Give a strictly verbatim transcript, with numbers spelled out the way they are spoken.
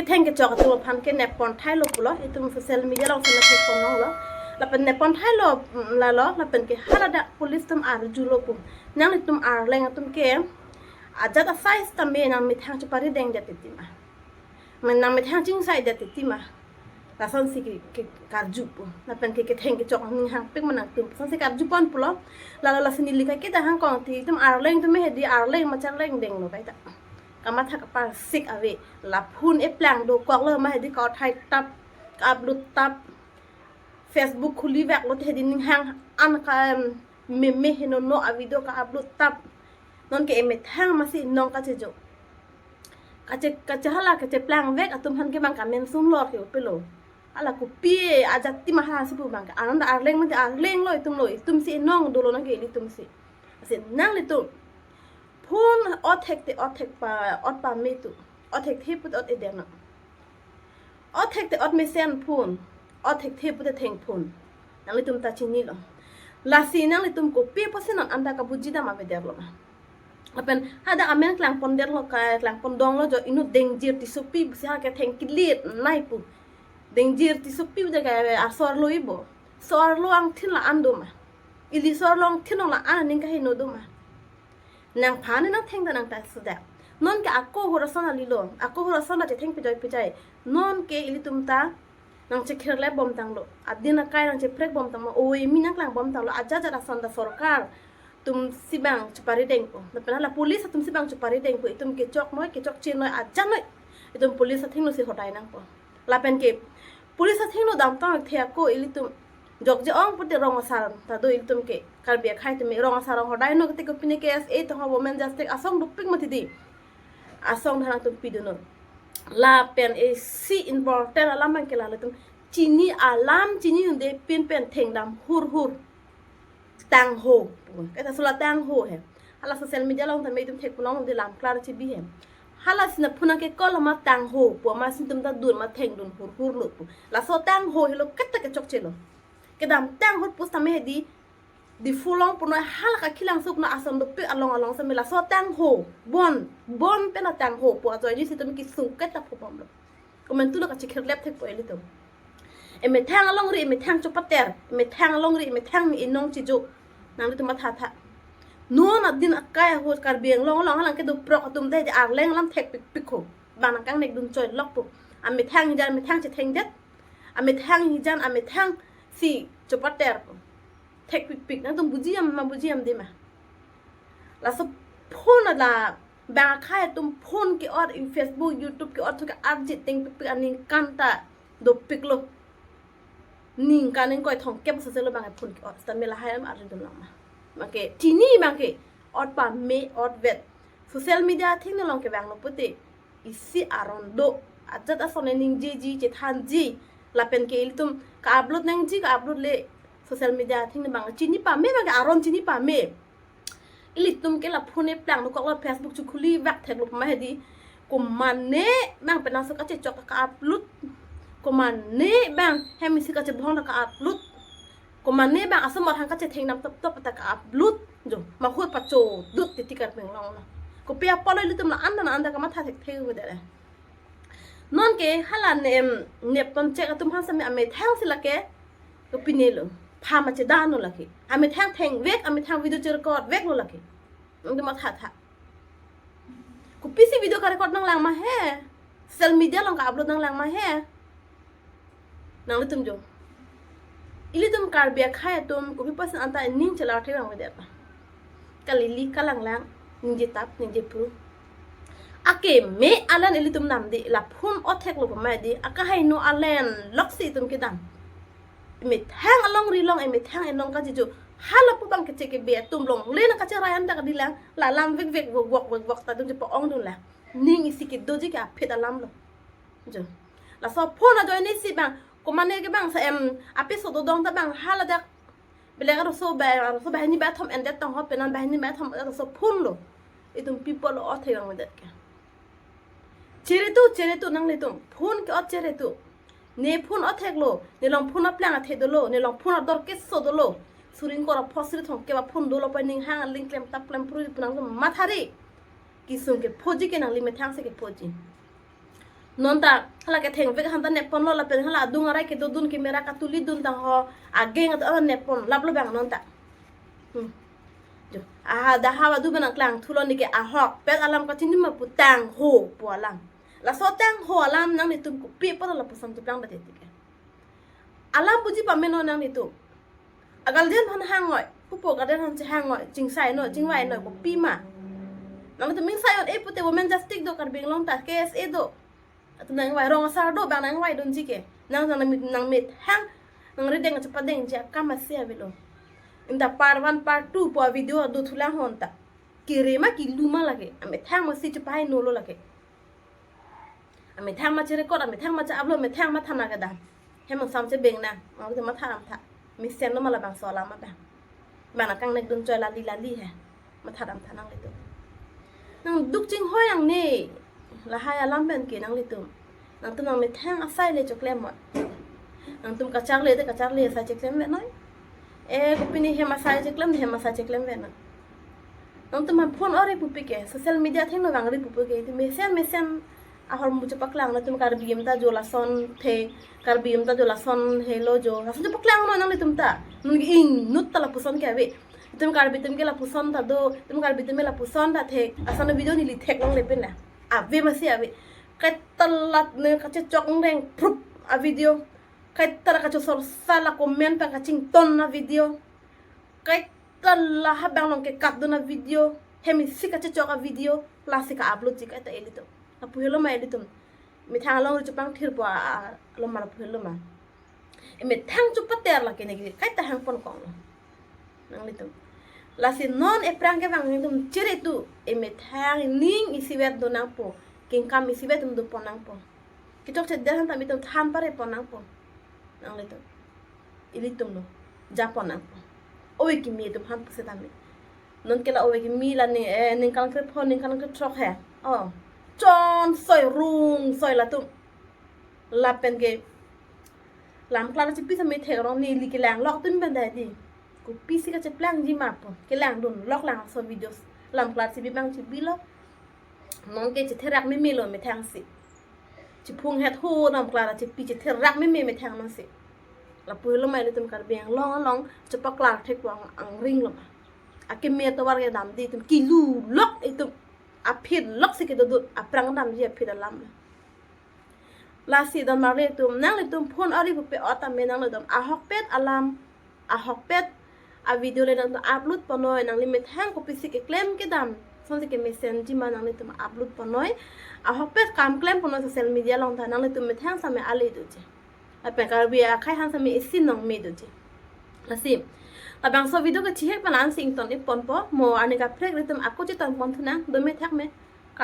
Ketheng kechok atum aphan ke nep pon thailo pulo, itum social media along sana thek pon longlo. Lapen nep pon thailo, mm, lalo, lapen ke haladak police atum arjulo pu. Nanglitum Arleng atum ke ajat asai sitame nangmethang chepari dengdet titi ma. Men nangmethang chingsaidet titi ma. Lasonsi ke, ke karju pu. Lapen ke ketheng kechok ning hangpik ma nangtum. Lasonsi karju pon pulo. Lalo lasi neli kaike ta hangkong ti itum Arleng atum hedi Arleng machar leng denglo kaita. Kamatha kaparsik ave. La phone eplang dokoklo ma hedi ka-othai tap, ka-upload tap. Facebook khuli veklo te hedi ning hang an ka, em, meme heno no a-video ka-upload tap. Nonke emethang masi nong kachejo. Kache, kache hala kacheplang vek atum aphan ke bang kamen sum lor ke upelo. Hala kopi ajat ti ma hala si pu bang ke. Ananda Arleng mate Arleng lo itum lo. Itum si nong dolo nangke ilitum si. Lasi nanglitum phone othek te othek pa, ot pame tu. Othekthe pute ot eder nang. Othek te ot mesen phone. Othekthe pute theng phone. Nanglitum ta chinilo. Lasi nanglitum kopi apotsi non anta kabuji dam avedet lo ma. Lapen hadak amen klang pondet lo ka, klang pon donglo jo, inut dengjir tisopi si ha ketheng kilit nai pu. Dengjir tisopi jaga asor lo ibo. Sor lo angthin la-an do ma. Ili sor lo angthin la-an aning kaheno do ma. Nangphan nangtheng ta nang ta suda. Nonke ako hur ason alilo. Ako hur ason ta chetheng pejoi pejoi. Nonke ilitum ta nangchekherlep bom tanglo. Adin akai nangcheprek bom tanglo. Oi mi nangklang bom tanglo. Ajat ajat ason ta sorkar atum si bang chepari dengpo. Lapen hala police atum si bang chepari dengpo. Itum kechok noi, kechokche noi, ajat noi. Itum police athengno si hodai nangpo. Lapen ke police athengno damtang the ako ilitum jokje ong pute rong asar ta do ilitum ke Karbi akhai atum rong asar rong hodai no kete kopine K S A tong women justice asong dopik mati di. Asong dhan atum pidunnon. Lapen isi important alam bang ke lalo itum chini alam chini hunde pin pen thengdam hur hur. Tangho. Kata sula tangho he. Hala social media along tame itum thek pulang de lam klar chibi he. Hala sina phuna ke kol ma tangho pu ma sintum ta dun ma thengdun hur hur lo pu. Laso tangho helo kata kechokche lo. Kedam tangho pus tame hedi Diphu along punoi hala kakilang sup na ason dopik along along same laso tangho. Bon, bon pen atangho pu ajoine si tame kisung keta phobom lo. Komantu lo kachekherlep thekpo ilitum. Emethang alongri, emethang chopater, emethang alongri, emethang mi inong chijo. Nanglitum matha tha. Non adin akai ahut Karbi Anglong along halang kedo prok atum te Arleng alam thekpikpik ho. Bang nangkangnek dun choi lokpo. Amethang hijan, amethang chethengdet. Amethang hijan, amethang si chopaterpo. Thekpikpik. Nangtum buji am ma buji am de ma. Laso phone la bang akhai atum phone ke-ot, in Facebook, YouTube ke-ot thu ke-arjit dengpikpik aningkan ta dopik lo. Ningkan ingkoi thomkep sase lo bang phone ke-ot. Seta me lahai am arjit dun lang ma. Bang ke chini bang ke ot pame ot vet. Social media athengno along ke bang lo pute isi aron do. Ajat ason ningjeji chethanji. Lapen ke ilitum ka-upload nangji ka-upload le social media athengno bang chini pame bang ke aron chini pame. Ilitum ke la phone eplang dokoklo Facebook chekhuli vak theklo puma hedi. Komane bang penang so kachechok ka-upload. Komane bang hem isi kachebhong ka-upload. Komane bang asomar hang kachethengdam toptop ta ka-upload. Jo, mahut pachodut titi Karbi Anglong lo. Kopi apotlo ilitum la anda na anda kamatha thekthek uve dere. Nonke hala nem nep ponchek atum aphan same amethang si lake kopine lo. Pha ma chedan lo lake. Amethang thengvek, amethang video cherecord vek lo lake. Nangtum matha tha. Kopisi video ka-record nanglang ma he. Social media along ka-upload nanglang ma he. Nanglitum jo. Ilitum Karbi akhai atum kopi apotsi anta ning chelar thek lang vedet. Kalili kalanglang ningjetap ningjephru. Akeme alan ilitum namde la phone othek lo puma di akahai no alen loksi itum kedam. Emethang alongri along emethang enong kachijo. Hala pu bang kechek kebe atum longle nang kacherai anta kadilang la lam vekvek vokvok vokvok ta atum chepa-ong dun la. Ning isi kedoji ke aphi alam lo. Jo. Laso phone ajoine si bang komane ke bang sa em api so dodong ta bang haladak belek arloso ba arloso banghini bathom endet tong ho penan banghini bathom arloso phone lo. Itum people lo othek lang vedet ke. Cheretu, cheretu nanglitum. Phone ke-ot cheretu. Ne phone othek lo, ne long phone aplang athe dolo, ne long phone ador keso dolo. Suri ingkoi ra phosri thomkep aphone dolo pa ning hang aling klemtap klemphru pu nangtum mathari. Kisung kephoji ke nangli methang si kephoji. Non ta hala kethengvek aphan ta nepponlo lapen hala adung arai kedodun kemera katulidun tangho ageng atum nepponlaplo bang non ta. Hmm. Jo. Aha dah ha badu benang klang thulo neke ahokpet alam kachini ma pu tangho pu alam. Laso tangho alam nanglitum kopi apot lapuson cheplang bate tike. Alam puji pameno nanglitum. Agal den han hangoi, pupo gaden han chehangoi, chingsaino, chingvaino, kopi ma. Nanglitum ingsai un-e pute Women Justice do Karbi Anglong ta, K S A do. Atum nangvai rong asar do bang nangvaidunji ke. Nang nang nang methang nang rideng chepadengji akam asi avelo. Inta part one, part two pu avideo do thulang hon ta. Kere ma kilu ma lake. Amethang masi chepainolo lake. Amethang ma cherecord, amethang ma che-upload, amethang ma thana kedam. Hem angsam chebeng nang. Mangte matha dam tha. Mesenlo ma labangso alam abang. Bang nang kangnek dun choi lali lali he. Matha dam tha nanglitum. Nang duk chinghoi ang ne. Lahai alam pen ke nanglitum. Nangtum nang methang asai le choklem mo. Nangtum kacharli te kacharli asai cheklem ve noi. E, kopine hem asai cheklem, hem asai cheklem ve noi. Nangtum phone ori pupi ke, social media thengno vangri pupi ke, itum mesen mesen ahormu chepaklanglo, itum Karbi atum ta jo lason the, Karbi atum ta jo lason helo jo. Lason chepaklanglo nanglitum ta. Nungi inut ta lapuson ke ave. Itum Karbi atum ke lapuson ta do, itum Karbi atum ke lapuson ta the. Asan video neli theklongle pen na. Ave masi ave. Kaitalat ne kachechok ngreng prup avideo. Kaitalat kachosorsa la comment pen kachington avideo. Kaitalat habang along kekatdun avideo. Hem isi kachechok avideo. Lasi ka-uploadji kaita ilitum. Lapu helo ma ilitum. Methang along ri chepangthirpo a, a, lo ma lapu helo ma. Emethang chepater lake neke kaita hangpon konglo. Nanglitum. Lasi non ephrang kevang nangtum chiri tu. Emethang ning isivet do nangpo. Kengkam isivet atum dopon nangpo. Kechokche der han tame itum than parepon nangpo. Nanglitum. Ilitum lo. Japon nangpo. Ove kimi atum han pusi tame. Non ke la ove kimi la ni, eh, ningkan krepho, ningkan krethrok he. Oh. Chon soi rung soi latum. Lapen ke lamklar chepi tame thekrong neli kelanglok atum pen dei di. Kopisi kacheplangji ma pu. Kelangdunlok lang so videos. Lamklar chepi bang chepilo. Non ke chetherak memelo methang si. Chephung het ho lamklar chepi chetherak meme methang non si. Lapu helo ma ilitum Karbi Anglong along chepaklar thekpo ang, angring lo ma. Akeme atovar kedam di itum kilulok itum. Aphitlok si kedodun aphrang damji aphi alam. Lasi don marli atum, nanglitum phone ori pupe ot tame nanglitum ahokpet alam, ahokpet avideo le nangtum upload ponnoi, nangli methang kopisi keklem kedam, sonsi kemesenji ma nanglitum upload ponnoi, ahokpet kam klem ponnoi social media along ta nanglitum methang same ale doji. Lapen Karbi akhei han same isi nong me doji. Lasi, labangso video kechihek pen ansi ington-ik ponpo, mo arni kaprek ilitum ako cheton pon thunang, dome thak me.